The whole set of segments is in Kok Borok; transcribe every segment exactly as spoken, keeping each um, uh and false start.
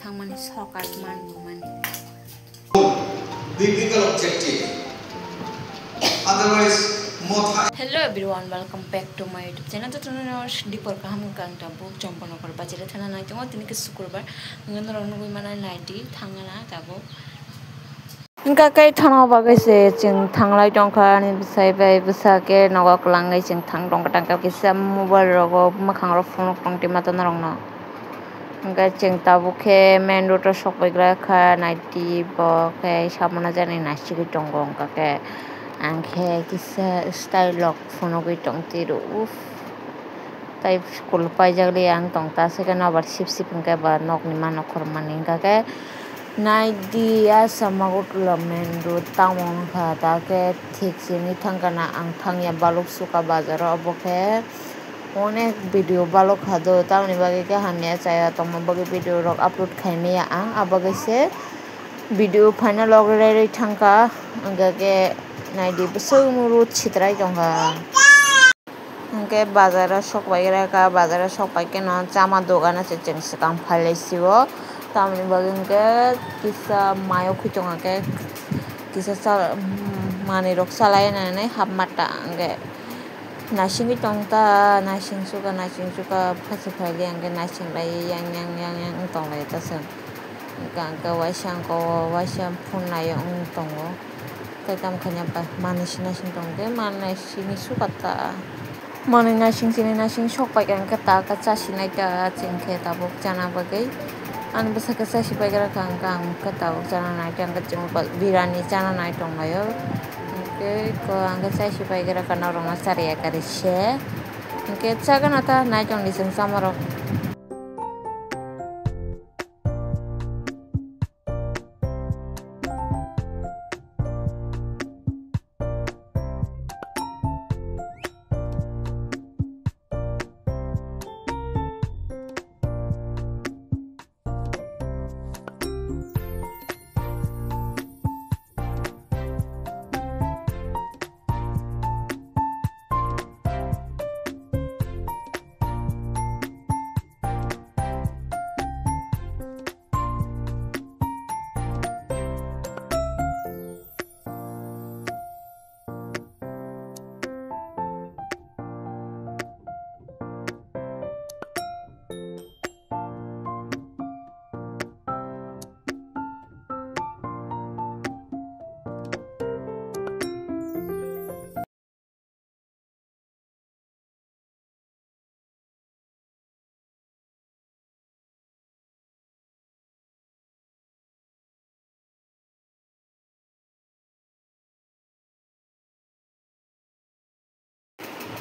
Thangmani sokat man bumani. Biblical objective. Otherwise, motha. Hello everyone, welcome back to my YouTube channel. Jotono no dipor kaham kang tabuk chompono kor bajire thana nai tongo tini ke sukurbar. Ngon rok nugui mana naidi thangana tabuk. Hingka khe thangna bagwi se chwng thanglai tongkha ani bwsai bai bwsa khe nogo kwlangwi chwng thang tongkha tangkha kisa mobile rogo mwkhang rok phunuk tongtwi mata norokno. Hingke chwng tabuk khe main road o sokpaigra kha naidi bo khe samano jani naisingwi tongo hingka khe ang khe kisa style rok phunugwi tongtwi rw. Uff. Tai school paijak le ang tong ta se ke nobar sip sip hingke ba nokni ma nokhor mani hingka khe naidi asama gotla main road tamo wngkha ta khe thik simi thangkana ang thangya baluk suka bazar o obo khe onek video baluk kha do tamoni bagwi khe hamya chaya tongma bagwi video rok upload khaimaya ang abagwi se video final rok rerwi thangkha hingka khe naidi bwswk road sitrai tongkha. Hingke bazar o sok pai gra kha, bazar o sok pai khe no chama dogan o se chwng swkang phai lai si o. Tamoni bagwi hingke kisa mayo khwi tongo khe kisa cha, manwi rok cha lai nai nai hap mata hingke naisingwi tong ta, naising suka, naising suka, phaisa phai li hingke naising lai yang yang yang yang wng tong lai ta chwng. Hingke hingke waisa hingke o waisa phone nai o wng tongo. Tei tamo khaina ba manwi sina sing tong khe manwi sini suka ta. Manwi naising sini naising sok pai kha hwnkhe ta khe chasinai ta chwng khe tabuk chana bagwi. Ani bwsa khe chasi pai gra kha hwnkhe ang khe tabuk chana nai khe hwnkhe chwng birani chana nai tong lai o. Hwnkhe ko ang khe chasi pai gra kha norok no chariya kari se. Hwnkhe chagana ta nai tong di chwng chamarok.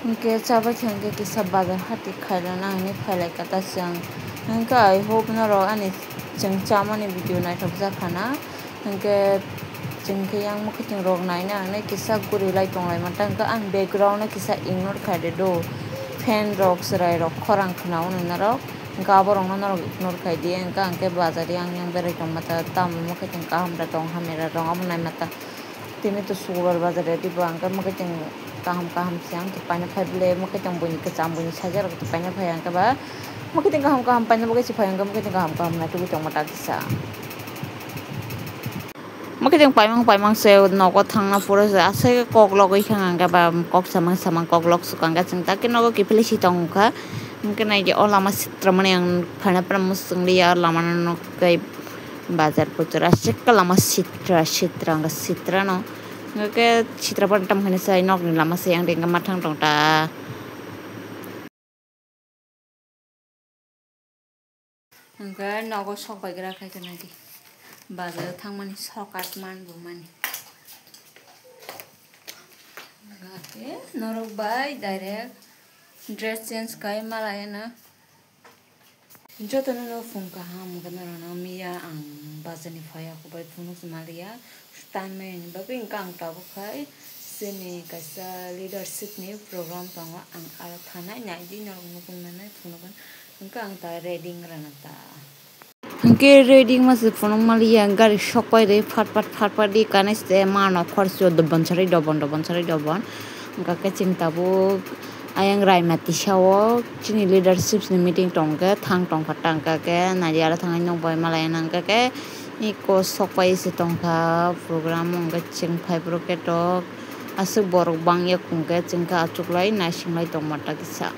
Hingke chabai khe hingke kisa bazar hati khairokna hinwi phailai kha ta chwng. Hingke I hope norok ani chwng chamani video naithok jak khana. Hingke chwng khe yang mwkhwtwng rok naina hinwi kisa guri lai tong lai manta. Hingke ang background no kisa ignore khai di do. Fan rok chwrai rok khorang khna o nai norok. Hingke aborok no norok ignore khai di. Hingke ang khe bazar yang yang berai tong mata. Tamo mwkhwtwng kaham da tong hamya da tong abo nai mata. Tini to sukubar bazar ya dibo ang khe mwkhwtwng kaham kaham se ang to paina phai bwle mwkhwtwng buini kwcham buini saja rok to paina phai ang khe ba mwkhwtwng kaham kaham paina bagwi se phai ang khe mwkhwtwng kaham kaham naitugwi tongma ta kisa. Mwkhwtwng paimang paimang se nogo thangna phuru se aswk kok logwi kha ang khe ba kok samang samang kok lok swkang khe chwng ta khe nogo kiphilwi si tong kha hwnkhe nai khe o lama sitra mani ang phaina phano mwswk liya lama no nok tei. Bazar kuchura sika lama sitra sitra hwnkhe sitra no hwnkhe sitra phan tam hwnwi sai nokni lama se yang ringkha mathang tong ta. Hwnkhe nogo sok bai gra khai tongnaidi bazar thangmani sok at man bumani. Hwnkhe norok bai direct dress change khai malai na. Jotono no phung kaham hwnkhe norokno miya ang bazar ni phaiya khe bai phunuk se maliya. Tanmani bagwi hwnkhe ang tabuk khai chini kaisa leadership ni program tongo, ang aro thanai naidi norok nukgwi manai phunukgwi hwnkhe ang ta ready wngna ta. Hwnkhe ready wngma se phunuk maliya gari sok pai rwi phat phat phat phat di kanai se ma nokhor se dobon sarwi dobon dobon sarwi dobon hwnkhe chwng tabuk. Ayang Raima tisa o chini leadership ni meeting tong khe thang tong kha tang kha khe nai ya thang nok bai malai nang kha khe iko sok pai se tong kha program wng khe chwng phai bwrw khe tok aswk borok bang ya khung khe chwng khe achuk lai naising lai tong ma ta kisa.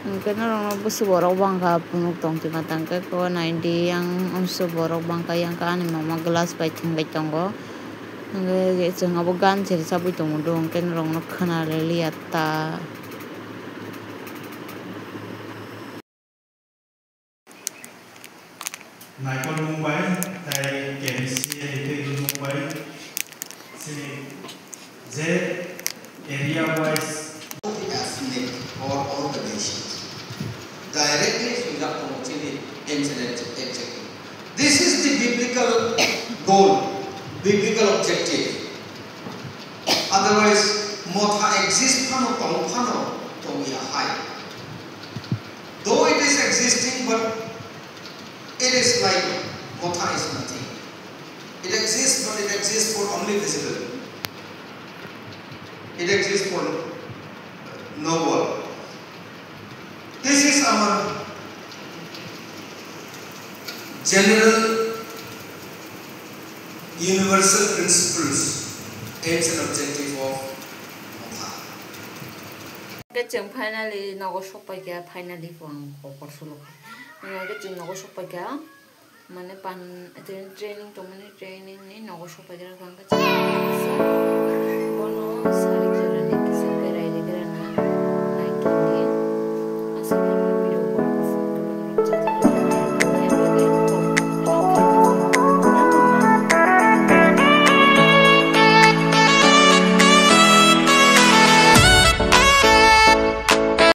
Hwnkhe norok no bwswk borok bang kha phunuk tong twi ma tang khe ko nai di yang bwswk borok bang kha yang khe ani mama glass bai thwng bai tongo. Hwnkhe chwng abo gan se rwchabwi tongo do hwnkhe norok no khwna le liya ta. Naikolmung bai tei K B C A ni twi Mumbai chini je area wise affiliate or organization directly swijak tongo chini ancient executive. This is the biblical goal, biblical objective. Otherwise, motha exist phano tong phano tongya hai. Though it is existing, but it is like motha is nothing. It exists, but it exists for only visible. It exists for no world. This is our general universal principles, aims and objective of motha. Khe chwng finally nogo sokpai kha, finally bo ang kokor suluk. Nangya khe chwng nogo sokpai kha, mane pan training tongmani training ni nogo sokpai kha, hwnkhe chwng